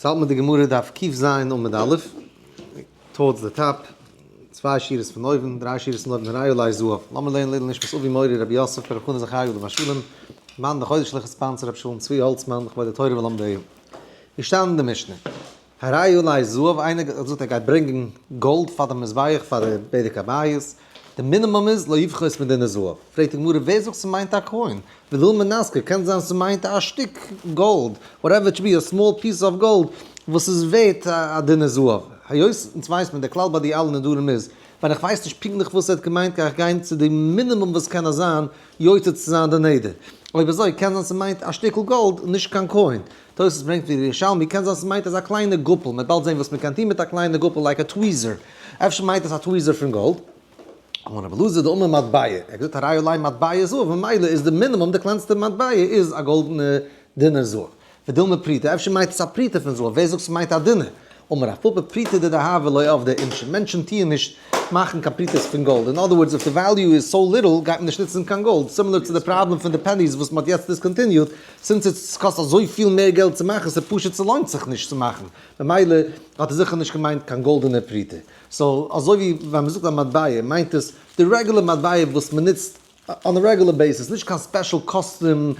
ס'האלט מיט די גמרא דף ק"ז עמוד א', towards the top, צוויי שורות פון אויבן, דריי שורות פון אויבן, הרי עלי זהב. לאמיר לערנען לעילוי נשמת אבי מורי רבי יוסף ברב חנא זכרי' עליו השלום, מאן דחודש לכ' sponsor רבי שלום צבי האלצמאן לכבוד התורה ולומדיה. געשטאנען אין די משנה, הרי עלי זהב, איינער האט געזאגט ער גייט ברענגען גאלד פאר די מזבח פאר די בדק הבית, די מינימום איז לא יפחות מדינר זהב. פרעגט די גמרא ווער זאגט ס'מיינט א coin? ודילמא נסכא, קען זיין ס'מיינט א שטיק גאלד, whatever it be, a small piece of gold, וואס איז ווערט א דינר זהב. היות אונז ווייסט מען דער כלל ביי די אלע נדרים איז, ווען איך ווייס נישט פונקטליך וואס ער האט געמיינט גיי איך גיין צו די מינימום וואס קען נאר זיין יוצא צו זיין די נדר. אויב אזוי קען זיין ס'מיינט א שטיקל גאלד און נישט קיין coin. תוס' ברענגט ווי די ירושלמי, קען זיין ס'מיינט אזא קליינע גאפל, מ'וועט באלד זען וואס מ'קען טון מיט א קליינע גאפל like a tweezer, אפשר מיינט עס א tweezer פון גאלד. אמר רבי אלעזר דאמר מטבע, ער האט געזאגט הרי עלי מטבע זהב, ממילא איז די מינימום די קלענסטע מטבע איז א גאלדענע דינר זהב. ודילמא פרוטה, אפשר מיינט עס א פרוטה פון זהב, ווער זאגט ס'מיינט א דינר? אמר רב פפא פרוטה דדהבא לא עבדי אינשי, מענטשן טוען נישט מאכן קיין פרוטות פון גאלד, in other words if די value איז so little גייט מען נישט נוצן קיין גאלד, similar צו די פראבלעם פון די pennies וואס מ'האט יעצט discontinued, since עס קאסט אזויפיל מער געלט צו מאכן, ס'פשוט ס'לוינט זיך נישט צו מאכן, ממילא האט ער זיכער נישט געמיינט קיין גאלדענע פרוטה. so אזוי ווי ווען מ'זאגט א מטבע מיינט עס די רעגולער מטבע וואס מ'נוצט on a regular basis, נישט קיין special custom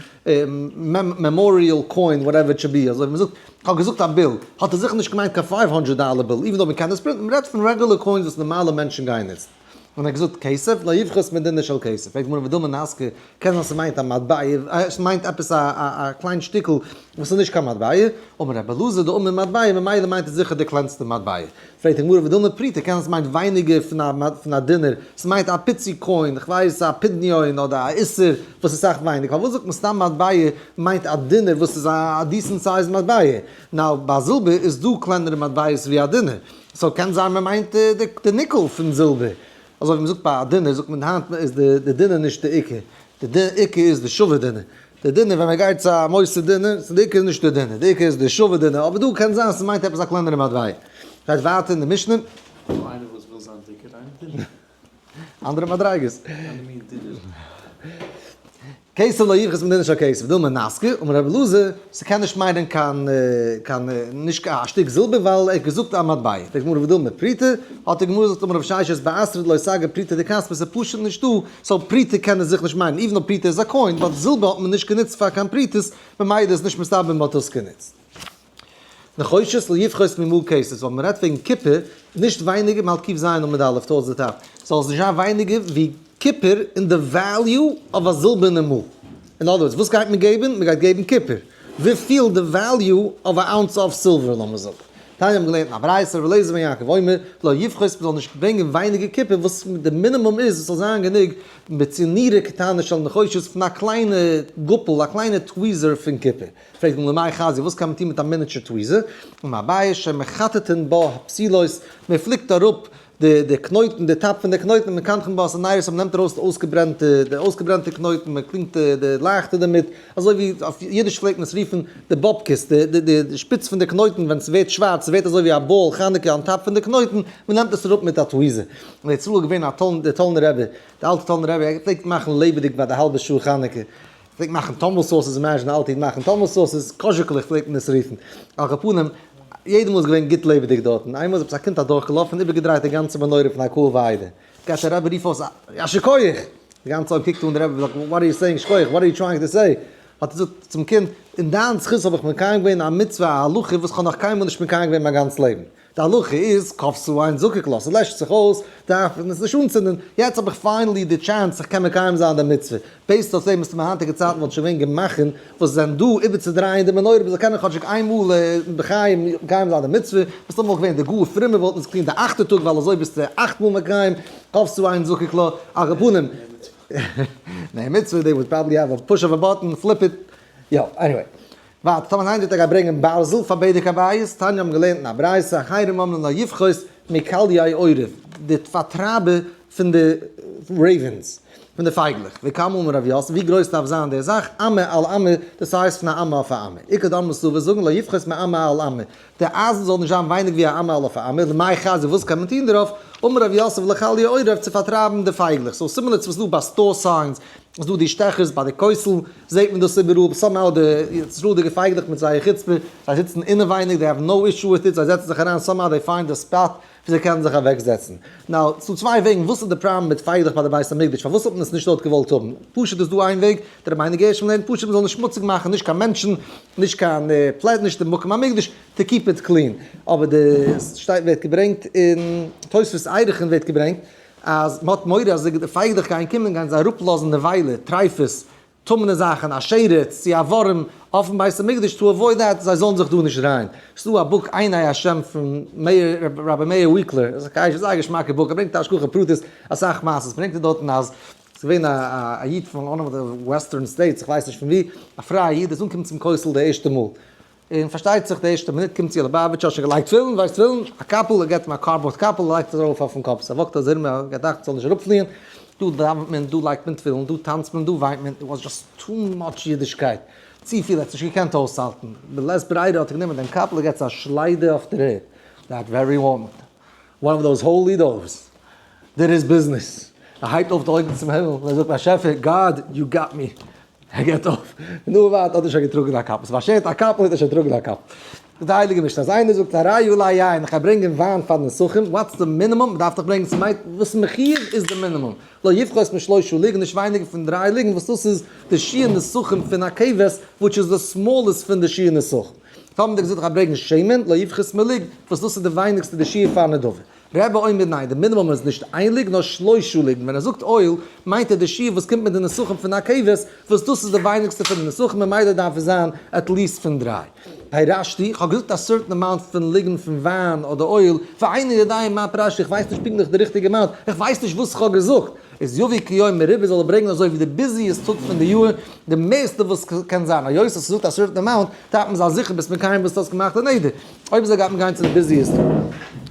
memorial coin whatever it should be, אזוי ווי מ'זאגט כ'האב געזאגט א bill, האט ער זיכער נישט געמיינט קיין 500 דאלער bill, even though מ'קען עס print ן, מ'רעדט פון רעגולער coins וואס נארמאלע מענטשן גייען נוצן. און ער האט געזאגט כסף לא יפחות מדינר של כסף, פרעגט די גמרא ודילמא נסכא, קען זיין ס'מיינט א מטבע, ס'מיינט עפעס א קליין שטיקל וואס איז נישט קיין מטבע, אמר רבי אלעזר דאמר מטבע, ממילא מיינט עס זיכער די קלענסטע מטבע. פרעגט די גמרא ודילמא פרוטה, קען זיין ס'מיינט ווייניגער פון א דינר, ס'מיינט א פיצי coin, כ'ווייס א פדיון אדער א איסר וואס איז סאך ווייניגער, פארוואס זאגט מען סתם מטבע מיינט א דינר וואס איז א decent size מטבע, now ביי זילבער איז דא קלענערע מטבעות ווי א דינר, so קען זיין מ'מיינט די ניקל פון זילבער, אזוי ווי מ'זאגט ביי א דינר זאגט מען היינט איז די דינר נישט די עיקר, די עיקר איז די שווה דינר, די דינר ווען מ'גייט צו א מוסד דינר, די עיקר איז נישט די דינר, די עיקר איז די שווה דינר, אבער דא קען זיין ס'מיינט עפעס א קלענערע מטבע. גייט ווייטער אין די משנה. דא איינער וואס וויל זיין דיקער איינער? אנדערע מדריגות. אנדערע מין דינר. כסף לא יפחות מדינר של כסף, ודילמא נסכא, אמר רבי אלעזר, ס'קען נישט מיינען קיין קיין נישט א שטיק זילבער ווייל ער האט געזאגט א מטבע. פרעגט די גמרא ודילמא פרוטה, האט די גמרא געזאגט אמר רב ששת באתרא דלא סגי פרוטה דכספא ס'איז פשוט נישטא, so פרוטה קען עס זיך נישט מיינען, even though פרוטה איז א coin, but זילבער האט מען נישט גענוצט פאר קיין פרוטות, ממילא איז נישט מסתבר מ'האט דאס גענוצט. נחושת לא יפחות ממעה כסף, ווייל מ'רעדט וועגן קופער, נישט ווייניגער, מ'האלט ק"ז עמוד א', towards the top, זאל עס נישט זיין ווייניגער ווי קופער אין די value of א זילבערנע מעה. in other words, וואס גייט מען געבן? מ'גייט געבן קופער. וויפיל די value of א ounce of silver לאמיר זאגן. תניא האבן געלערנט אין א ברייתא, רבי אליעזר בן יעקב אומר, לא יפחות, מ'זאל נישט ברענגען ווייניגער קופער, וואס די מינימום איז עס זאל זיין גענוג בצינורא קטנה של נחושת פון א קליינע גאפל, א קליינע tweezer פון קופער. פרעגט מען למאי חזי וואס קען מען טון מיט א miniature tweezer? אמר אביי שמחטטין בה הפתילות, מען פליקט אראפ די די קנויטן, די top פון די קנויטן, ומקנחין בה את הנרות, מען נעמט ארויס די אויסגעברענטע די אויסגעברענטע קנויטן, מען קלינגט די די לייכטער דערמיט, אזוי ווי אויף אידיש פלעגט מען עס רופן די באבקעס, די די די שפיץ פון די קנויטן ווען ס'ווערט שווארץ, ס'ווערט אזוי ווי א ball חנוכה on top פון די קנויטן, מען נעמט עס אראפ מיט א tweezer. אין ארץ ישראל איז געווען א טאלנ דער טאלנער רבי, דער אלטער טאלנער רבי, ער פלעגט מאכן לעבעדיג ביי די האלבע שעה חנוכה, פלעגט מאכן tumble sauces, imagine א אלטע איד מאכן tumble sauces, קאזשיקלעך פלעגט מען עס רופן. על כל פנים, יעדע מאל איז געווען גוט לעבעדיג דארטן, איינמאל איז עפעס א קינד אדורכגעלאפן און איבערגעדרייט די גאנצע מנורה פון הקהל ועדה. גייט דער רבי רופט אויס א שכוח! די גאנצע עולם קוקט אן די רבי like what are you saying שכוח? what are you trying to say? האט ער געזאגט צום קינד, אין דיין זכות האב איך מקיים געווען א מצוה א הלכה וואס כ'האב נאך קיינמאל נישט מקיים געווען מיין גאנץ לעבן. די הלכה איז, כבתה אין זקוק לה, ס'לעשט זיך אויס, דארף מען עס נישט אנצינדן, יעצט האב איך finally די chance איך קען מקיים זיין די מצוה, based אויף דעם מסתמא היינטיגע צייטן וואלט שוין געווען גמחים וואס זענען דא איבערצודרייען די מנורה מ'זאל קענען כאטשיג איינמאל בחיים מקיים זיין די מצוה, מסתמא וואלט געווען די גאר פרומע וואלטן עס געטון די אכטע טאג ווייל אזוי ביסטו אכט מאל מקיים, כבתה אין זקוק לה, על כל פנים, נער מצוה, they would probably have a push of a button, flip it, יא, anyway. ווייטער, טאמער איינער זאגט ער גייט ברענגען ברזל פאר בדק הבית, תניא האבן געלערנט אין א ברייתא, אחרים אומרים לא יפחות מכליי עורב, די פארטרייבער פון די ravens, פון די פייגלעך, וכמה אמר רב יוסף, ווי גרויס דארף זיין די זאך, אמה על אמה, דאס הייסט פון א אמה אויף א אמה, איכא דאמרי סבא זאגן לא יפחות מאמה על אמה, די אייזן זאל נישט זיין ווייניג ווי א אמה אויף א אמה, למאי חזי וואס קען מען טון דערויף, אמר רב יוסף לכליי עורב צו פארטרייבן די פייגלעך, so similar צו וואס דא ביי store signs. איז דא די שטעכערס ביי די כותל, זעט מען דאס איבעראל, somehow די ישראל'דיגע פייגלעך מיט זייער חוצפה, זיי זיצן אינעווייניג, they have no issue with it, זיי זעצן זיך אריין, somehow they find a spot ווי זיי קענען זיך אוועקזעצן. Now, ס'דא צוויי וועגן, וואס איז די פראבלעם מיט פייגלעך ביי די בית המקדש? פארוואס האט מען עס נישט דארט געוואלט האבן? פשוט איז דא איין וועג, דער רבינו גרשום לערנט פשוט מ'זאל נישט שמוציג מאכן נישט קיין מענטשן, נישט קיין פלעט, נישט די מקום המקדש, to keep it clean. אבער די שטייט ווערט געברענגט אין תוספות ערכין ווערט געברענגט אז מ'האט מורא אז די פייגלעך גייען קומען גייען זיי אראפלאזן נבילה, טריפות, טמא'נע זאכן, א שרץ צו א ווארעם אויפן בית המקדש to avoid that זיי זאלן זיך דא נישט דרייען. ס'דא א book עיני השם פון מאיר רבי מאיר וויקלער, ס'איז א געשמאקע book, ער ברענגט השגחה פרטית אסאך מעשות, ברענגט ער דארטן אז ס'איז געווען א איד פון one of the western states, איך ווייס נישט פון ווי, א פרייע איד איז אנגעקומען צום כותל די ערשטע מאל, און פארשטייט זיך די ערשטע מינוט קומט צו א ליובאוויטשער האט שוין געלייגט תפילין, ווייסט תפילין, א קאפל, ער געבט אים א cardboard קאפל, ער לייגט עס ארויף אויפן קאפ, ס'וואקט אזוי ארום, ער האט געדאכט ס'זאל נישט אראפפליען, דא דאווענט מען, דא לייגט מען תפילין, דא טאנצט מען, דא וויינט מען, it was just too much אידישקייט, צופיל, ער האט עס נישט געקענט אויסהאלטן, בלית ברירה האט ער גענומען דעם קאפל, ער געבט עס א שליידער אויף דער ערד, that very moment, one of those holy doves, did his business, ער הייבט אויף די אויגן צום הימל און ער זאגט, באשעפער, God, you got me, ער געבט אויף, נו ווארט, האט ער שוין געטראגן א קאפל, ס'באשערט א קאפל האט ער שוין געטראגן א קאפל. זאגט די הייליגע משנה, אז איינער זאגט הרי עלי יין, איך גיי ברענגען וויין פאר די נסכים, what's the minimum, מ'דארף דאך ברענגען, ס'מיינט וואס מחיוב איז די מינימום, לא יפחות משלושה לוגין, נישט ווייניגער פון דריי לוגין, וואס דאס איז די שיעור נסכים פון א כבש, which איז די smallest פון די שיעור נסכים. טאמער האט ער געזאגט איך גיי ברענגען שמן, לא יפחות מלוג, וואס דאס איז די ווייניגסטע די שיעור פאר נדבה. רבי אומר ניין, די מינימום איז נישט איין לוג נאר שלושה לוגין, ווען ער זאגט oil מיינט ער די שיעור וואס קומט מיט די נסכים פון א כבש, וואס דאס איז די ווייניגסטע פון די נסכים ממילא דארף עס זיין at least פון דריי. פירשתי, איך האב געזאגט א certain amount פון לוגין פון וויין אדער oil, ואיני יודע מה פירשתי, איך ווייס נישט פונקטליך די ריכטיגע amount, איך ווייס נישט וואס איך האב געזאגט, איז יביא כיום מרובה זאל ער ברענגען אזוי ווי די busiest טאג פון די יאר, די מערסטע וואס קען זיין, היות עס זאגט א certain amount, דארף מען זיין זיכער ביסט מקיים וואס דו האסט געמאכט די נדר. אויב אזוי גייט מען גיין צו די busiest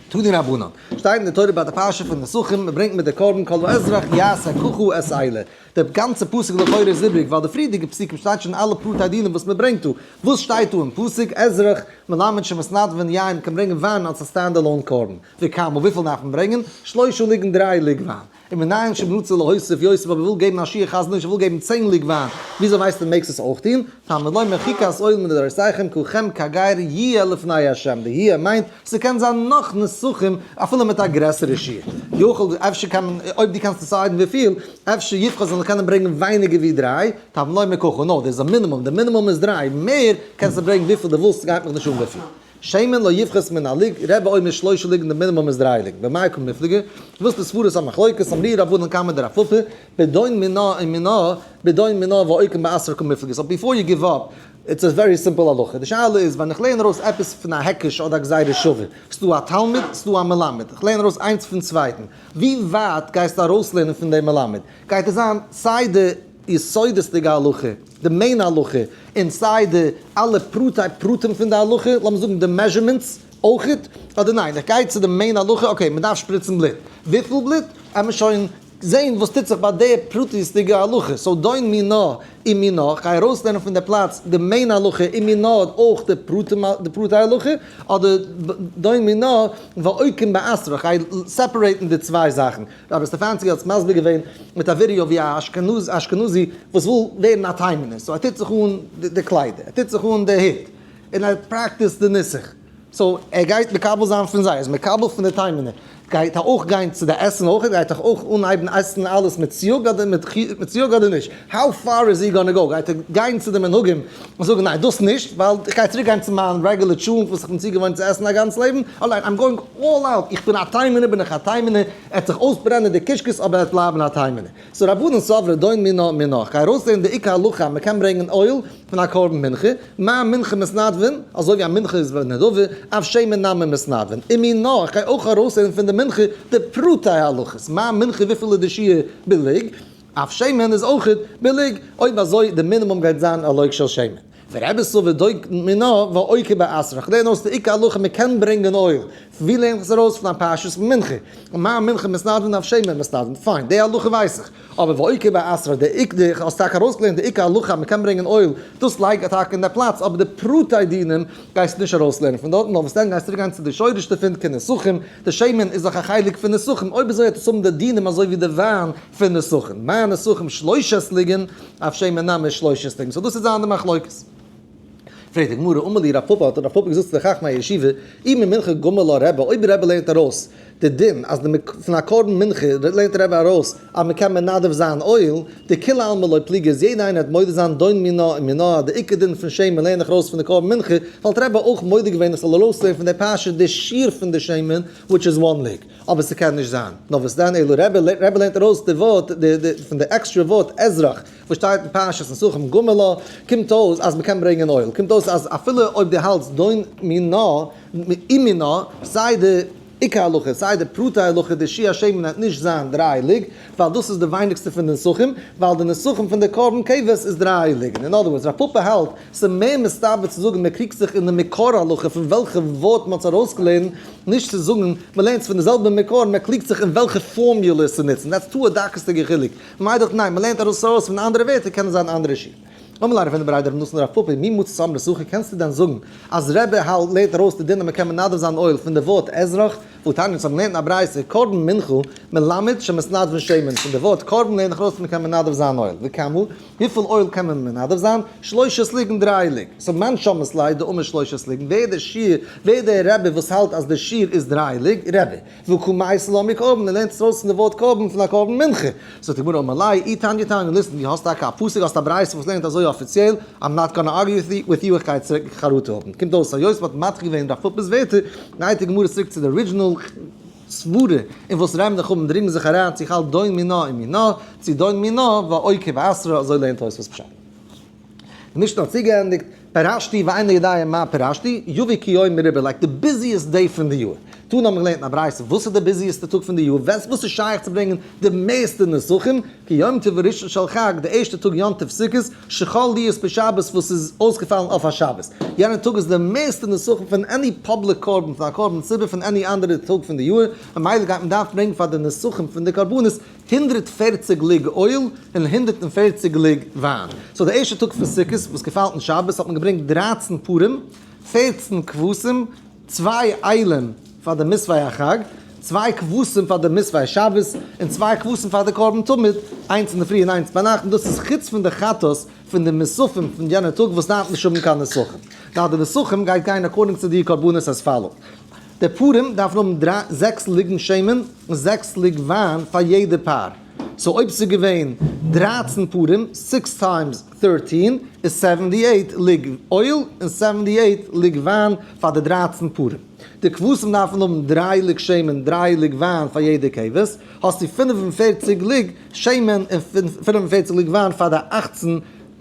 תנו רבנן. שטייט אין די תורה ביי די פרשה פון נסכים, מען ברענגט מיט די קרבן כל האזרח יעשה ככה את אלה. די גאנצע פסוק לכאורה איז איבריג, ווייל די פריערדיגע פסוקים שטייט שוין אלע פרטי דינים וואס מען ברענגט דא. וואס שטייט דא אין פסוק? אזרח, מלמד שמתנדבין יין, מען קען ברענגען וויין אלס א stand alone קרבן. וכמה, וויפיל דארף מען ברענגען? שלושה לוגין דריי לוג וויין. ומנין שרוצה להוסיף יוסיף אויב ער וויל געבן א שיעור חזון איש ער וויל געבן 10 לוג וויין, וויאזוי ווייסטו מעגסט עס אויך טון? תלמוד לומר חוקת עולם לדורותיכם כולכם כגר יהיה לפני ה', די יהיה מיינט ס'קען זיין נאך נסכים אפילו מיט א גרעסערע שיעור, יכול אפשר קען מען אויב דו קענסט decide ן וויפיל, אפשר יפחות זאל מען קענען ברענגען ווייניגער ווי דריי, תלמוד לומר ככה, no, דאס איז א מינימום, די מינימום איז דריי, מער קענסטו ברענגען וויפיל דו ווילסט ס'גייט מיך נישט אן וויפיל. שמן לא יפחות מן הלוג, רבי אומר שלושה לוגין די מינימום איז דריי לוגין, במאי קא מיפלגי, וואס די סברות המחלוקת, אמרי רבנן קמיה דרב פפא, בדון מינה ומינה, בדון מינה ועוקם בעשרה קא מיפלגי, so before you give up, it's a very simple הלכה, די שאלה איז ווען איך לערן ארויס עפעס פון א היקש אדער א גזירה שווה, ס'דא א תלמיד, ס'דא א מלמד, איך לערן ארויס איינס פון צווייטן, ווי ווייט גייסטו ארויסלערנען פון דעם מלמד? גייט עס זיין סיי די יסודות'דיגע הלכה, די main הלכה, און סיי די אלע פרטי פרטים פון די הלכה, לאמיר זאגן די measurements אויכעט, אדער ניין, איך גיי צו די main הלכה, okay, מען דארף שפריצן בלוט, וויפיל בלוט? עמער שוין זעהן וואס טוט זיך ביי די פרטיות'דיגע הלכה, so דון מינה ומינה, איך גיי ארויסלערנען פון די פלאץ די main הלכה ומינה אויך די פרטים די פרטי הלכה, אדער דון מינה ועוקם בעשרה, איך גיי separate ן די צוויי זאכן. רבי סטעפאנסקי האט עס מסביר געווען מיט א ווידעא ווי א אשכנזי וואס וויל ווערן א תימנ'ער, so ער טוט זיך אן די קליידער, ער טוט זיך אן די הוט, און ער practice ט די נוסח, so ער גייט מקבל זיין פון זיי, ער איז מקבל פון די תימנ'ער, גייט ער אויך גיין צו די עסן אויך, גייט ער אויך אנהייבן עסן אלעס מיט סיוג אדער מיט סיוג אדער נישט, how far is he gonna go, גייט ער גיין צו די מנהגים און זאגן ניין דאס נישט, ווייל איך גיי צוריק גיין צו מיין regular טשולנט וואס איך בין צוגעוואוינט צו עסן א גאנץ לעבן, אליין I'm going all out, איך בין א תימנ'ער בין איך א תימנ'ער, ער וועט זיך אויסברענען די קישקעס אבער ער וועט בלייבן א תימנ'ער. So רבנן סברי דון מינה ומינה, איך גיי ארויסלערנען די עיקר הלכה אז מען קען ברענגען oil פון א קרבן מנחה, מה מנחה מתנדבין, אזוי ווי א מנחה איז בנדבה, אף שמן נמי מתנדבין, ומינה, איך גיי אויך ארויסלערנען פון די מנחה די פרטי הלכות, מה מנחה וויפיל איז די שיעור בלוג, אף שמן איז אויכעט בלוג, אויב אזוי די מינימום גייט זיין א לוג של שמן. ורבי סבר דון מינה ואוקי בעשרה, כ'לערן אויס די עיקר הלכה מ'קען ברענגען oil, פון ווי לערן איך עס ארויס? פון א פרשת מנחה, מה מנחה מתנדבין אף שמן מתנדבין, פיין די הלכה ווייס איך, אבער ואוקי בעשרה, די עיקר, די האסט טאקע ארויסגעלערנט די עיקר הלכה אז מ'קען ברענגען oil, דאס לייג טאקע אין די פלאץ, אבער די פרטי דינים גייסטו נישט ארויסלערנען פון דארטן, נאר וואס דען גייסטו צוריק גיין צו די שורש דערפון כנסכים, די שמן איז דאך א חלק פון נסכים, אויב אזוי וועט עס האבן די דינים אזוי ווי די וויין פון נסכים, מה נסכים שלושת לוגין, אף שמן נמי שלושת לוגין, so דאס איז זיין די מחלוקת. פרעגט די גמרא, אמר להו רב פפא, האט רב פפא געזאגט צו די חכמי הישיבה, אי ממנחה גמר לה רבי, אויב רבי לערנט ארויס די דין אז די פון א קרבן מנחה לערנט רבי ארויס אז מען קען מנדב זיין oil, דכולי עלמא לא פליגי אז יעדע איינער וועט מודה זיין דון מינה ומינה אז די עיקר דין פון שמן לערן איך ארויס פון די קרבן מנחה, וואלט רבי אויך מודה געווען איך זאל ארויסלערנען פון די פרשה די שיעור פון די שמן which is one לוג, אבער ס'קען נישט זיין, נאר וואס דען אלא רבי, רבי לערנט ארויס די ווארט די פון די עקסטרע ווארט אזרח וואס שטייט אין פרשת נסכים גמר לה, קומט אויס אז מ'קען ברענגען oil, קומט אויס אז אפילו אויב דו האלטסט דון מינה ומינה, סיי די עיקר הלכה סיי די פרטי הלכה די שיעור השמן וועט נישט זיין דריי לוג, ווייל דאס איז די ווייניגסטע פון די נסכים, ווייל די נסכים פון די קרבן כבש איז דריי לוגין. אין other words, רב פפא האלט ס'איז מער מסתבר צו זאגן מ'קריגט זיך אין די מקור הלכה פון וועלכע ווארט מ'האט עס ארויסגעלערנט, נישט צו זאגן מ'לערנט עס פון די זעלבע מקור, מ'קריגט זיך אין וועלכע פארמיולע עס צו נוצן, that's too א דקות'דיגע חילוק. מאי דאך ניין, מ'לערנט ארויס ארויס פון אנדערע ווערטער קען עס זיין אנדערע שיעור. אמר ליה רב הונא בריה דרב נתן לרב פפא, מי מצית אמרת הכי קענסטו דען זאגן אז רבי האלט לערנט ארויס די דין אז מ'קען מנדב זיין oil פון די ווארט אזרח, והתניא אונז האבן געלערנט אין א ברייתא קרבן מנחה מלמד שמתנדבין שמן, פון די ווארט קרבן לערן איך ארויס אז מ'קען מנדב זיין oil, וכמה, וויפיל oil קען מען מנדב זיין? שלושת לוגין דריי לוג, so מאן שמעת ליה דאמר שלושת לוגין, ווער דער שיעור, ווער דער רבי וואס האלט אז דער שיעור איז דריי לוג? רבי. וקא מייתי לה מקרבן, ער לערנט עס ארויס פון די ווארט קרבן פון א קרבן מנחה. זאגט די גמרא אמר ליה, אי תניא תניא, listen, דו האסט טאקע א פסוק, האסט א ברייתא וואס לערנט אזוי אפיציעל, I'm not gonna argue with you, איך גיי צוריק חרטה האבן. קומט אויס היות מ'האט מדחה געווען רב פפא'ס ווערטער, גייט די גמרא צוריק צו די original סברה אין וואס רמ ד חכמים דרינגען זיך אריין צו חל דון מינה ומינה, צו דון מינה ואוקי בעשרה, אזוי לערנט תוספות פשט. די משנה האט צוגעענדיגט, פירשתי ואיני יודע מה פירשתי, יביא כיום מרובה, like די busiest day פון די יאר. תנא האבן מיר געלערנט אין א ברייתא, וואס איז די busiest טע טאג פון די יאר, ווען וואס איז שייך צו ברענגען די מערסטע נסכים, כיום טוב הראשון של חג, די ערשטע טאג יום טוב סוכות, שחל להיות בשבת וואס איז אויסגעפאלן אויף א שבת. יענע טאג איז די מערסטע נסכים פון any public קרבן, פון א קרבן ציבור פון any אנדערע טאג פון די יאר, ממילא גייט מען דארפן ברענגען פאר די נסכים פון די קרבנות 140 לוג oil און 140 לוג וויין. so די ערשטע טאג פון סוכות וואס געפאלט אין שבת האט מען געברענגט 13 פרים, 14 כבשים, צוויי אילים פאר די מוספי החג, צוויי כבשים פאר די מוספי שבת, און צוויי כבשים פאר די קרבן תמיד, איינס אינדערפרי און איינס ביינאכט, און דאס איז חוץ פון די חטאת פון די מוספים פון יענע טאג וואס דארף נישט האבן קיין נסכים. נאר די נסכים גייט גיין according צו די קרבנות as follow. די פרים דארפן האבן דריי, זעקס לוגין שמן און זעקס לוג וויין פאר יעדע פר. so אויב ס'איז געווען 13 פרים, six times 13 איז 78 לוג oil און 78 לוג וויין פאר די 13 פרים. די כבשים דארפן האבן דריי לוג שמן, דריי לוג וויין פאר יעדע כבש, האסטו 45 לוג שמן און 45 לוג וויין פאר די 18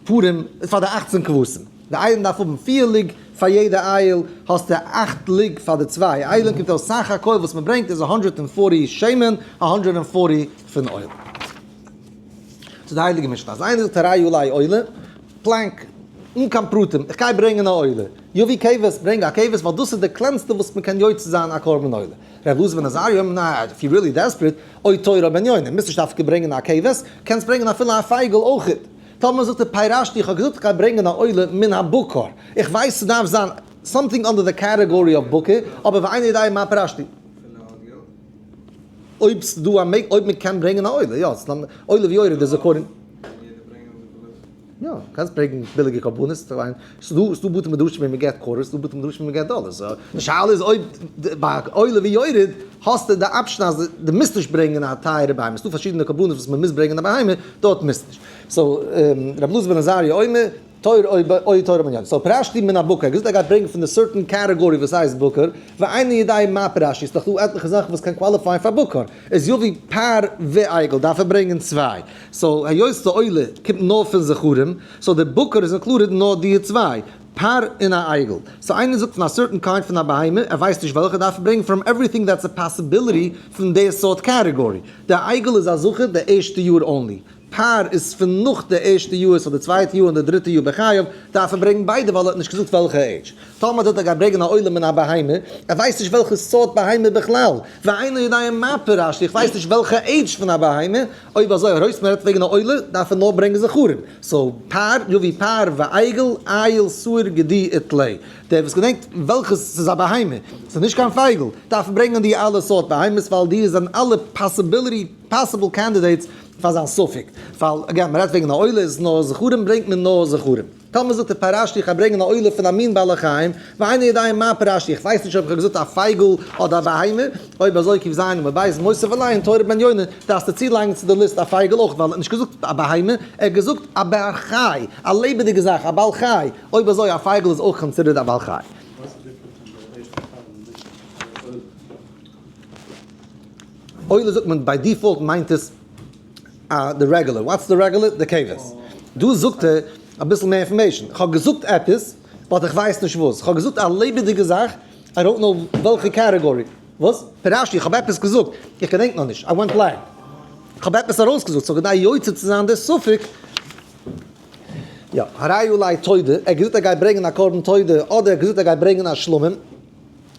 פרים, פאר די 18 כבשים. די אילים דארף האבן פיר לוג פאר יעדע איל, האסטו אכט לוג פאר די צוויי אילים, קומט אויס סך הכל וואס מען ברענגט איז 140 שמן, 140 פון oil. צו די הייליגע משנה, אז איינער זאגט הרי עלי עולה, blank, אן קיין פרטים, איך גיי ברענגען א עולה, יביא כבש, ברענג א כבש, ווייל דאס איז די קלענסטע וואס מען קען יוצא זיין א קרבן עולה. ר' אלעזר בן עזריה אומר, ניין, if you're really desperate, או תור או בן יונה, מוזט נישט דווקא ברענגען א כבש, קענסט ברענגען אפילו א פייגל אויכעט. טאמער זאגט ער פירשתי, איך האב געזאגט איך גיי ברענגען א עולה מן הבקר, איך ווייס ס'דארף זיין something under the category of בקר, אבער ואיני יודע מה פירשתי. אויב ס'דא א מעג, אויב מ'קען ברענגען א עולה, יא, עולה ויורד איז according. יא, קענסט ברענגען ביליגע קרבנות, ס'דא בתי מדרשים ווי מ'געט quarters, ס'דא בתי מדרשים ווי מ'געט דאלערס, די שאלה איז אויב ביי עולה ויורד האסטו די option אז דו מוזט נישט ברענגען א טייערע בהמה, ס'דא פארשידענע קרבנות וואס מ'מוז ברענגען א בהמה, דארט מוזט נישט. so רבי אלעזר בן עזריה אומר, תור או תור בן יונה. so פירשתי מן הבקר, געזאגט ער גייט ברענגען פון די certain category וואס הייסט בקר, ואיני יודע מה פירשתי, ס'דאך דא עטליכע זאכן וואס קען qualify ען פאר בקר, איז יביא פר ועגל דארף ער ברענגען צוויי, so היות די עולה קומט נאר פון זכרים, so די בקר איז included נאר די צוויי, פר און א עגל. so איינער זאגט פון א certain kind פון א בהמה, ער ווייסט נישט וועלכע, דארף ער ברענגען from everything that's a possibility פון די סארט category. די עגל איז א זכר די ערשטע יאר only. פר איז פון נאך די ערשטע יאר, so די צווייטע יאר און די דריטע יאר בחייו, דארף ער ברענגן ביידע ווייל ער האט נישט געזאגט וועלכע עידזש. טאמער טוט ער גייט ברענגען א עולה מן הבהמה, ער ווייסט נישט וועלכע סארט בהמה בכלל, ואינו יודע מה פירשתי, איך ווייס נישט וועלכע עידזש פון א בהמה, אויב אזוי היות מען רעדט וועגן א עולה, דארף ער נאר ברענגען זכרים, so פר, יביא פר ועגל, איל, שעיר, גדי, וטלה. דער וואס געדענקט וועלכע ס'איז א בהמה, ס'איז נישט קיין פייגל, דארף ער ברענגען די אלע סארט בהמות ווייל די זענען אלע possibility, possible candidates פאר זיין ספק. ווייל again, מ'רעדט וועגן א עולה איז נאר זכרים ברענגט מען נאר זכרים. טאמער זאגט ער פירשתי איך גיי ברענגען א עולה פון א מין בעלי חיים, ואיני יודע מה פירשתי איך ווייס נישט אויב איך האב געזאגט א פייגל אדער א בהמה, אויב אזוי קוף זיין און מבית מוסיף עליהן תורה בן יונה, דארפסטו צולייגן צו די ליסט א פייגל אויך ווייל ער האט נישט געזאגט א בהמה, ער האט געזאגט א בעל חי, א לעבעדיגע זאך, א בעל חי, אויב אזוי א פייגל איז אויך considered א בעל חי. וואס איז different פון די ערשטע פאל און די עולה? עולה זאגט מען by default מיינט עס א די regular, what's די regular? די כבש. דא זאגט ער אביסל מער information, איך האב געזאגט עפעס but איך ווייס נישט וואס, איך האב געזאגט א לעבעדיגע זאך, I don't know וועלכע category, וואס? פירשתי, איך האב עפעס געזאגט, איך געדענק נאר נישט, I went blank. איך האב עפעס ארויסגעזאגט, so כדי יוצא צו זיין די ספק, יא, הרי עלי תודה, ער האט געזאגט ער גייט ברענגען א קרבן תודה, אדער ער האט געזאגט ער גייט ברענגען א שלמים, ער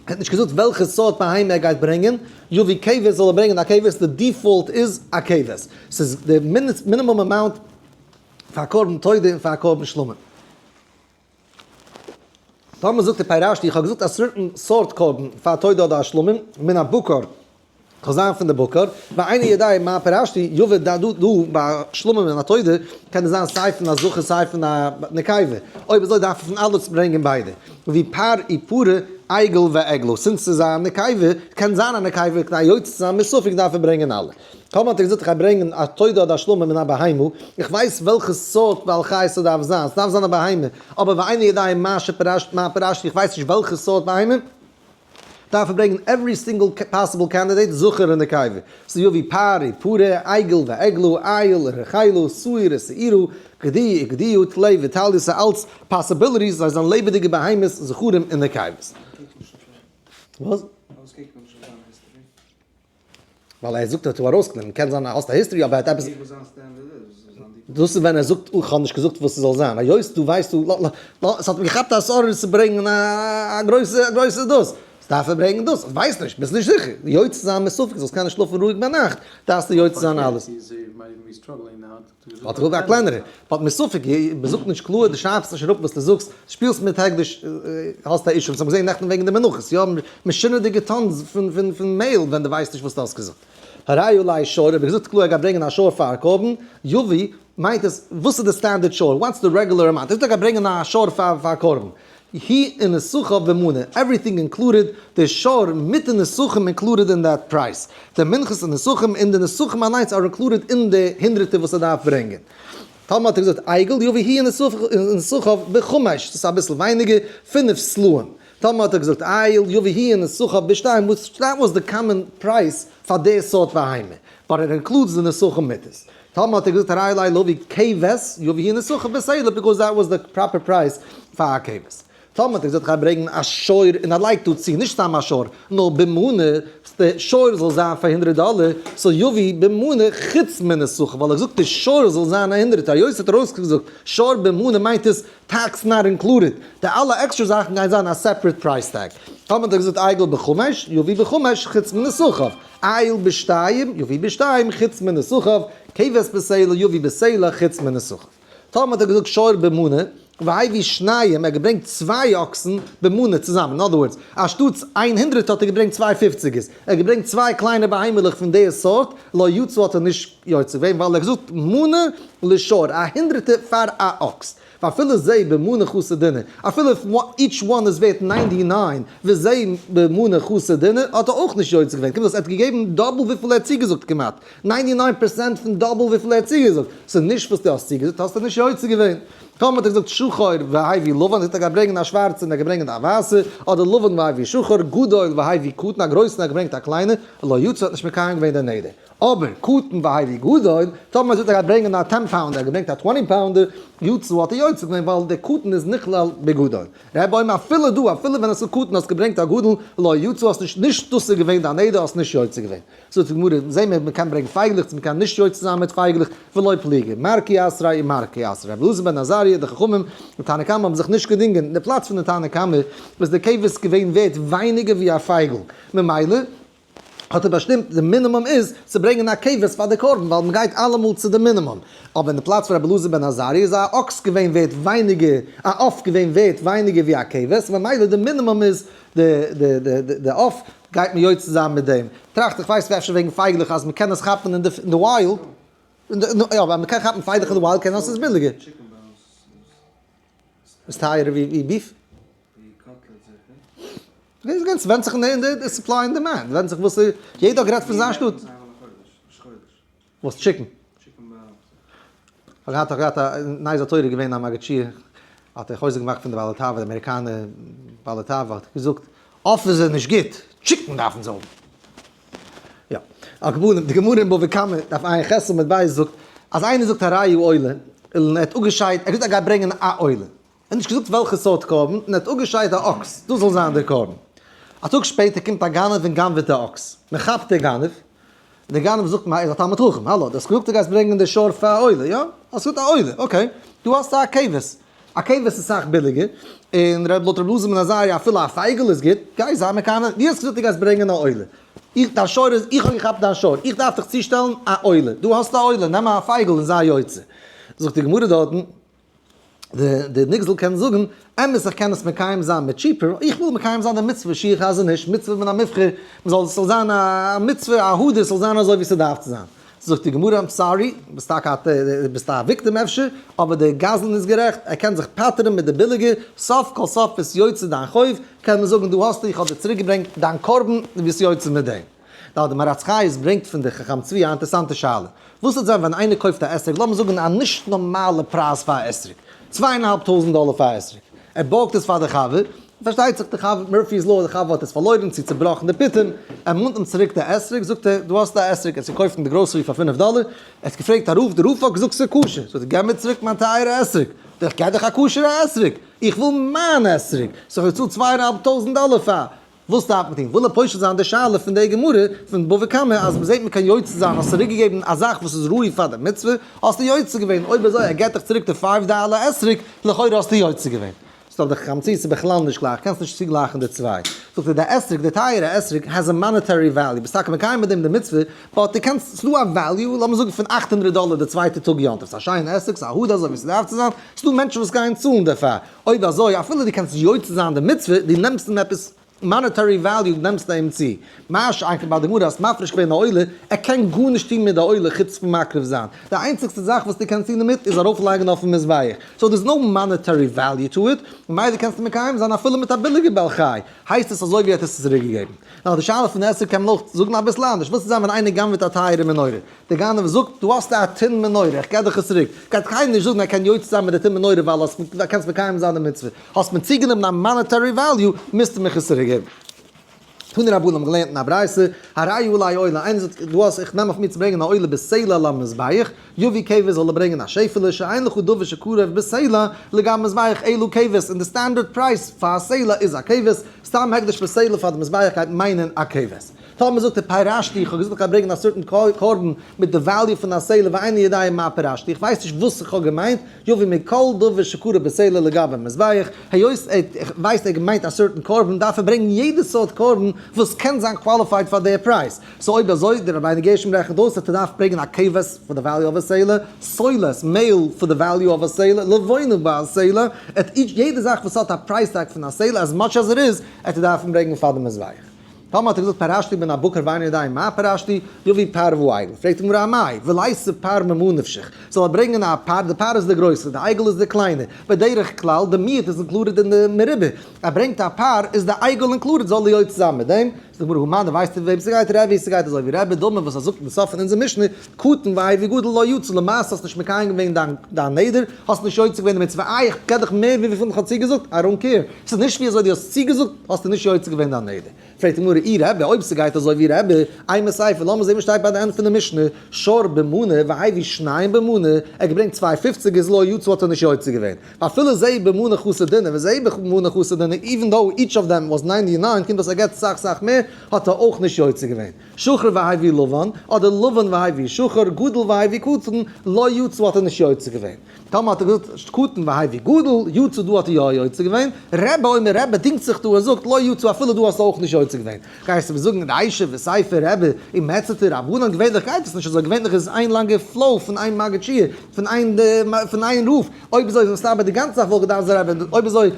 האט נישט געזאגט וועלכע סארט בהמה ער גייט ברענגען, יביא כבש זאל ער ברענגען א כבש, די default איז א כבש, ס'איז די minimum amount פאר קרבן תודה און פאר קרבן שלמים. טאמער זאגט ער פירשתי, איך האב געזאגט א certain סארט קרבן פאר תודה אדער א שלמים, מן הבקר, זאל זיין פון די בקר, ואיני יודע מה פירשתי, יביא דא דא דא ביי שלמים און א תודה, קען עס זיין סיי פון א זכר סיי פון א נקבה, אויב אזוי דארף ער פון אלעס ברענגען ביידע, ווי פר ופרה עגל ועגלה, since ס'איז א נקבה, קען זיין א נקבה, כדי יוצא צו זיין מספק דארף ער ברענגען אלע. טאמער האט ער געזאגט איך גיי ברענגען א תודה אדער א שלמים מן הבהמה, איך ווייס וועלכע סארט בעל חי ס'דארף זיין, ס'דארף זיין א בהמה, אבער ואיני יודע מה שפירשתי מה פירשתי, איך ווייס נישט וועלכע סארט בהמה, דארף ער ברענגען every single possible candidate זכר און נקבה, so יביא פר ופרה, עגל ועגלה, איל ורחילו, שעיר ושעירה, גדי וגדיה, טלה וטליה, ס'איז אלץ possibilities, זיי זענען לעבעדיגע בהמות, זכרים און נקבות. וואס? ווייל ער זאגט ער האט ארויסגענומען, קען זיין האסט א history אבער ער האט עפעס. דאס איז ווען ער זאגט איך האב נישט געזאגט וואס ס'זאל זיין, היות דו ווייסט דו, עס האט מיר געכאפט א סארט צו ברענגען א גרויסע א גרויסע דאס, דארף ער ברענגען דאס, איך ווייס נישט, ביסט נישט זיכער, יוצא זיין מספק, זאלסט קענען שלאפן רואיג ביינאכט, דארפסטו יוצא זיין אלעס. האט ער א קלענערע, but מספק, מ'זאגט נישט קלאר, דו שרייבסט נישט אראפ וואס דו זאגסט, שפילסט מיט הקדש, האסט א issue, וואס האבן געזען נעכטן וועגן די מנחות, יא, משונה'דיגע tons פון מעיל ווען דו ווייסט נישט וואס דו האסט געזאגט. הרי עלי שור, האב איך געזאגט קלאר ער גייט ברענגען א שור פאר א קרבן, יביא, מיינט עס, וואס איז די standard שור, what's די regular amount, ער זאגט ער גייט ברענגען א שור פאר א קרבן, הוא ונתחיו במנה, everything included, די שור מיט די נסכים included אין that price, די מנחות און נסכים און די נסכים אליינס are included אין די הונדרעטער וואס ער דארף ברענגען. טאמער האט ער געזאגט עגל יביא הוא ונתחיו בחמש, דאס איז אביסל ווייניגער, פינף סלעים. טאמער האט ער געזאגט איל יביא הוא ונתחיו בשתיים, וואס that was די common price פאר די סארט בהמה, but it includes די נסכים מיט עס. טאמער האט ער געזאגט הרי עלי להביא כבש יביא הוא ונתחיו בסלע because that was די proper price פאר א כבש. טאמער האט ער געזאגט איך גיי ברענגען א שור און ער לייגט דא צו נישט סתם א שור נאר במנה די שור זאל זיין פאר הונדרעט דאלער so יביא במנה חוץ מנסכיו ווייל ער זאגט די שור זאל זיין א הונדרעטער היות ער האט ארויסגעזאגט שור במנה מיינט עס tax not included די אלע עקסטרע זאכן גייען זיין א separate price tag. טאמער האט ער געזאגט עגל בחמש יביא בחמש חוץ מנסכיו איל בשתיים יביא בשתיים חוץ מנסכיו כבש בסלע יביא בסלע חוץ מנסכיו. טאמער האט ער געזאגט שור במנה, והביא שניים, ער האט געברענגט צוויי אקסן במנה צוזאמען, אין other words, אנשטאטס איין הונדרעט האט ער געברענגט צוויי פופציגערס, ער האט געברענגט צוויי קליינע בהמה'לעך פון די סארט, לא יצא האט ער נישט יוצא געווען, ווייל ער האט געזאגט מנה לשור, א הונדרעטער פאר א אקס. ואפילו זה במנה חסר דינר, אפילו if each one איז ווערט 99, וזה במנה חסר דינר, האט ער אויך נישט יוצא געווען, קומט אויס ער האט געגעבן double וויפיל ער האט צוגעזאגט כמעט, 99% פון double וויפיל ער האט צוגעזאגט, ס'איז נישט וואס דו האסט צוגעזאגט האסטו נישט יוצא געווען. טאמער האט ער געזאגט שחור והביא לבן, האט ער געברענגט א שווארצע און ער האט געברענגט א ווייסע, אדער לבן והביא שחור, גדול והביא קטן, א גרויסן ער האט געברענגט א קליינע, לא יצא האט נישט מקיים געווען די נדר. אבער קטן והביא גדול, טאמער ער זאגט ער גייט ברענגען א ten pounder, ער האט געברענגט א 20 pounder, יצא האט ער יוצא געווען ווייל דער קטן איז נכלל בגדול. רבי אומר אפילו דא, אפילו ווען עס איז קטן האסט געברענגט א גדול, לא יצא האסט נישט, נישט דאס איז געווען דיין נדר האסט נישט יוצא געווען. זאגט די גמרא, זעהן מיר מ'קען ברענגען פייגלעך צו מ'קען נישט יוצא זיין מיט פייגלעך, ולא פליגי, מר כי אתריה און מר כי אתריה. רבי אלעזר בן עזריה, די חכמים, די תנא קמא האבן זיך נישט געדינגען, אין די פלאץ פון די תנא קמא איז די כבש געווען ווערט ווייניגער ווי א פייגל, ממילא האט ער באשטימט די מינימום איז צו ברענגען א כבש פאר די קרבן ווייל מ'גייט אלעמאל צו די מינימום, אבער אין די פלאץ פון רבי אלעזר בן עזריה איז א אקס געווען ווערט ווייניגער, א עוף געווען ווערט ווייניגער ווי א כבש, ממילא די מינימום איז די עוף גייט מען יוצא זיין מיט דעם. טראכט איך ווייס אפשר וועגן פייגלעך אז מ'קען עס כאפן אין די wild, יא אבער מ'קען כאפן פייגלעך אין די wild קען זיין ס'איז ביליגער. איז טייערער ווי beef? דאס ווענדט זיך אין די supply און demand, ווענדט זיך וואס יעדער האט גערעדט פון זיין שטאט. וואס chicken? כ'האב געהאט געהאט א נייז תורה געווען א מגיד שיעור האט ער חוזק געמאכט פון די בעלי תאווה די אמעריקאנע בעלי תאווה האט געזאגט עוף איז נישט גוט chicken דארפן זיי האבן. יא. על כל פנים די גמרא אין בבא קמא דף ע"ח עמוד ב' זאגט אז איינער זאגט הרי הוא עולה און ער האט אפגעשיידט ער האט געזאגט ער גייט ברענגען א עולה ער האט נישט געזאגט וועלכע סארט קרבן און ער האט אפגעשיידט א אקס דאס זאל זיין דער קרבן. א טאג שפעטער קומט א גנב און גנב'עט די אקס. מען כאפט דער גנב. דער גנב זאגט מיר ער איז א תלמיד חכם, האלא, דו האסט געזאגט דו גייסט ברענגען די שור פאר א עולה, יא? האסט געזאגט א עולה, okay, דא האסטו א כבש, א כבש איז סאך ביליגער, און ר' לויט ר' אלעזר בן עזריה אפילו א פייגל איז גוט, גיי זיי מקיים, דו האסט געזאגט דו גייסט ברענגען א עולה, איך, דיין שור איז, איך האב געכאפט דיין שור, איך דארף דיך צושטעלן א עולה, דא האסטו א עולה, נעם א פייגל און זיי יוצא. זאגט די גמרא דארטן. די נגזל קען זאגן, אמת איך קען עס מקיים זיין מיט cheaper, איך וויל מקיים זיין די מצוה שיעור חזון איש, מצוה מן המובחר, מ'זאל עס זאל זיין א מצוה, א הדר, ס'זאל זיין אזוי ווי ס'דארף צו זיין. זאגט די גמרא, I'm sorry, ביסט טאקע א ביסט א victim אפשר, אבער דער גזלן איז גערעכט, ער קען זיך פטר'ן מיט די ביליגע, סוף כל סוף ביסט יוצא דיין חוב, קען מען זאגן דא האסטו, איך האב דיר צוריק געברענגט דיין קרבן, דו ביסט יוצא מיט דעם. נאר די מהר"ץ חיות ברענגט פון די חכם צבי א אינטערסאנטע שאלה. וואס וועט זיין ווען איינער קויפט א אתרוג, לאמיר זאגן א נישט נארמאלע פרייז פאר א אתרוג, צוויי און א האלב טויזנט דאלער פאר א אתרוג, ער בארגט עס פאר די חבר, פארשטייט זיך די חבר, Murphy's Law, די חבר האט עס פארלוירן צו צובראכן די פיטום, ער מאנט אים צוריק די אתרוג, זאגט ער, דא האסטו א אתרוג, עס געקויפט אין די גראסערי פאר פינף דאלער, ער האט געפרעגט א רב, די רב האט געזאגט ס'איז כשר, זאגט ער, געב מיר צוריק מיין טייערע אתרוג, איך געב דיך א כשר'ע אתרוג, איך וויל מיין אתרוג, ס'האט געצאלט צוויי און א האלב טויזנט דאלער פאר. וואס דארף מען טון? וויל ער פושט זיין די שאלה פון די גמרא פון בבא קמא אז מ'זעט מ'קען יוצא זיין האסט צוריק געגעבן א זאך וואס איז ראוי פאר די מצוה האסטו יוצא געווען אויב אזוי ער געט דיך צוריק די five dollar אתרוג לכאורה האסטו יוצא געווען. זאגט דער חכם צבי ס'איז בכלל נישט גלייך קענסט נישט צוגלייכן די צוויי. זאגט ער די אתרוג די טייערע אתרוג has a monetary value ביסט טאקע מקיים מיט דעם די מצוה but דו קענסט ס'איז דא א value לאמיר זאגן פון 800 דאלער די צווייטע טאג יום טוב ס'איז א שיינע אתרוג ס'איז א הוד אזוי ווי ס'דארף צו זיין ס'דא מענטשן וואס גייען צאלן דערפאר אויב אזוי, אפילו דו קענסט יוצא זיין די מצוה, דו נעמסט אים עפעס monetary value נעמסטו אים צו. מה שאין כן ביי די גמרא האסט מפריש געווען א עולה, ער קען גארנישט טון מיט די עולה חוץ פון מקריב זיין. די איינציגסטע זאך וואס דו קענסט טון דערמיט איז ארויפלייגן אויפן מזבח. so there's no monetary value to it, ממילא קענסטו מקיים זיין אפילו מיט א ביליגע בעל חי, הייסט עס אזוי ווי ער האט עס צוריקגעגעבן. נאר די שאלה פון עשר קען מען אויך זאגן אביסל אנדערש, וואס וועט זיין ווען איינער גנב'עט א טייערע מנורה? דער גנב זאגט, דו האסט א tin מנורה, איך געב דיך עס צוריק. גייט קיינער נישט זאגן ער קען יוצא זיין מיט די tin מנורה ווייל האסט קענסט מקיים זיין די מצוה. האסט מיר צוגענומען א monetary value, מוזטו מיך עס צוריק געבן. תנו רבנן האבן געלערנט אין א ברייתא, הרי עלי עולה, איינער זאגט, דו האסט, איך נעם אויף מיר צו ברענגען א עולה בסלע למזבח, יביא כבש זאל ער ברענגען א שעפעלע, שאין לך דבר שקרוב בסלע לגבי מזבח אלא כבש, און די standard פרייז פאר א סלע איז א כבש, סתם הקדש בסלע פאר די מזבח גייט מיינען א כבש. טאמער זאגט ער פירשתי, איך האב געזאגט איך גיי ברענגען א certain קרבן מיט די value פון א סלע ואיני יודע מה פירשתי, איך ווייס נישט וואס איך האב געמיינט, יביא מכל דבר שקרוב בסלע לגבי מזבח, היות ער ווייסט ער האט געמיינט א certain קרבן דארף ער ברענגען יעדע סארט קרבן וואס קען זיין qualified פאר די פרייז, so אויב אזוי, דער רבינו גרשום רעכנט אויס אז ער דארף ברענגען א כבש פאר די value of א סלע, סולת, מעהל פאר די value of א סלע, לבונה ביי א סלע, עט each יעדע זאך וואס האט א price tag פון א סלע as much as it is, עט ער דארפן ברענגען פאר די מזבח. טאמער האט ער געזאגט פירשתי בין הבקר ואיני יודע מה פירשתי, יביא פר ועגל. פרעגט די גמרא אמאי, וליתיב פר ממה נפשך, זאל ער ברענגען א פר, די פר איז די גרויסע, די עגל איז די קליינע, בדרך כלל די מיעוט איז included אין די מרובה, ער ברענגט א פר איז די עגל included זאל ער יוצא זיין מיט דעם, זאגט די גמרא הא מני, ווייסטו וועם ס'גייט? רבי, ס'גייט אזוי ווי רבי דאמר וואס ער זאגט אין די סוף פון אונזער משנה, קטן והביא גדול לא יצא, למעשה האסט נישט מקיים געווען דיין דיין נדר, האסט נישט יוצא געווען די מצוה, איי איך געב דיך מער ווי וויפיל איך האב צוגעזאגט, I don't care, ס'איז נישט ווי אזוי דו האסט צוגעזאגט, האסטו נישט יוצא געווען דיין נדר. פרעגט די גמרא אי רבי, אויב ס'גייט אזוי ווי רבי, אימא סיפא, לאמיר זען וואס שטייט ביי די ענדע פון די משנה, שור במנה והביא שניים במנה, ער האט געברענגט צוויי פופציגערס לא יצא האט ער נישט יוצא געווען, ואפילו זה במנה חסר דינר וזה במנה חסר דינר, even though each of them was 99 קומט אויס ער געבט סאך סאך מער, האט ער אויך נישט יוצא געווען. שחור והביא לבן, אדער לבן והביא שחור, גדול והביא קטן, לא יצא האט ער נישט יוצא געווען. טאמער האט ער געזאגט קטן והביא גדול, יצא דא האט ער יא יוצא געווען, רבי אומר רבי דינגט זיך דא און זאגט לא יצא אפילו דא האסטו אויך נישט יוצא געווען. גייסטו מיר זאגן רישא וסיפא רבי ומחצתא רבנן געווענליך גייט עס נישט אזוי געווענליך איז עס איין לאנגע flow פון איין מגיד שיעור פון איין פון איין רב אויב אזוי איז מסתבר די גאנצע זאך וואלט געדארפט זיין רבי אויב אזוי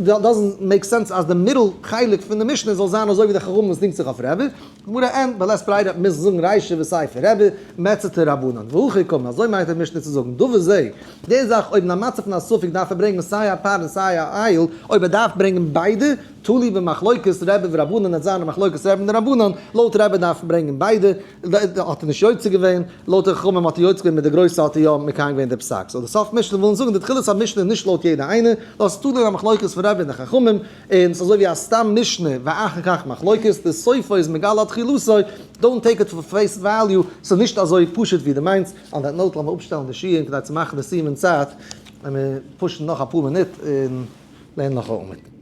doesn't make sense אז די middle חלק פון די משנה זאל זיין אזוי ווי די חכמים וואס דינגט זיך אויף רבי. גמרא אין, בלית ברירה מוז זאגן רישא וסיפא רבי, מחצתא רבנן. והכי קאמר, אזוי מיינט די משנה צו זאגן, דבר זה, די זאך אויב אין א מצב פון א ספק דארף ער ברענגען סיי א פר און סיי א איל, אויב ער דארף ברענגען ביידע, תלוי במחלוקת רבי ורבנן עט זיין א מחלוקת רבי און די רבנן, לויט רבי דארף מען ברענגען ביידע, האט ער נישט יוצא געווען, לויט די חכמים האט ער יוצא געווען מיט די גרויסע האט ער יא מקיים געווען די פסק. so די סוף משנה ווילן זאגן די תחילת המשנה איז נישט לויט יעדע איינער, נאר ס'איז תלוי במחלוקת פון רבי און די חכמים, און ס'איז אזוי ווי א סתם משנה ואחר כך מחלוקת, די סופו איז מגלה תחילתו, don't take it for face value, ס'איז נישט אזוי פשוט ווי דו מיינסט, on that note לאמיר אפשטעלן די שיעור כדי צו מאכן די סיום אין צייט, לאמיר push ן נאך אפאר מינוט און לערנען נאך א עמוד.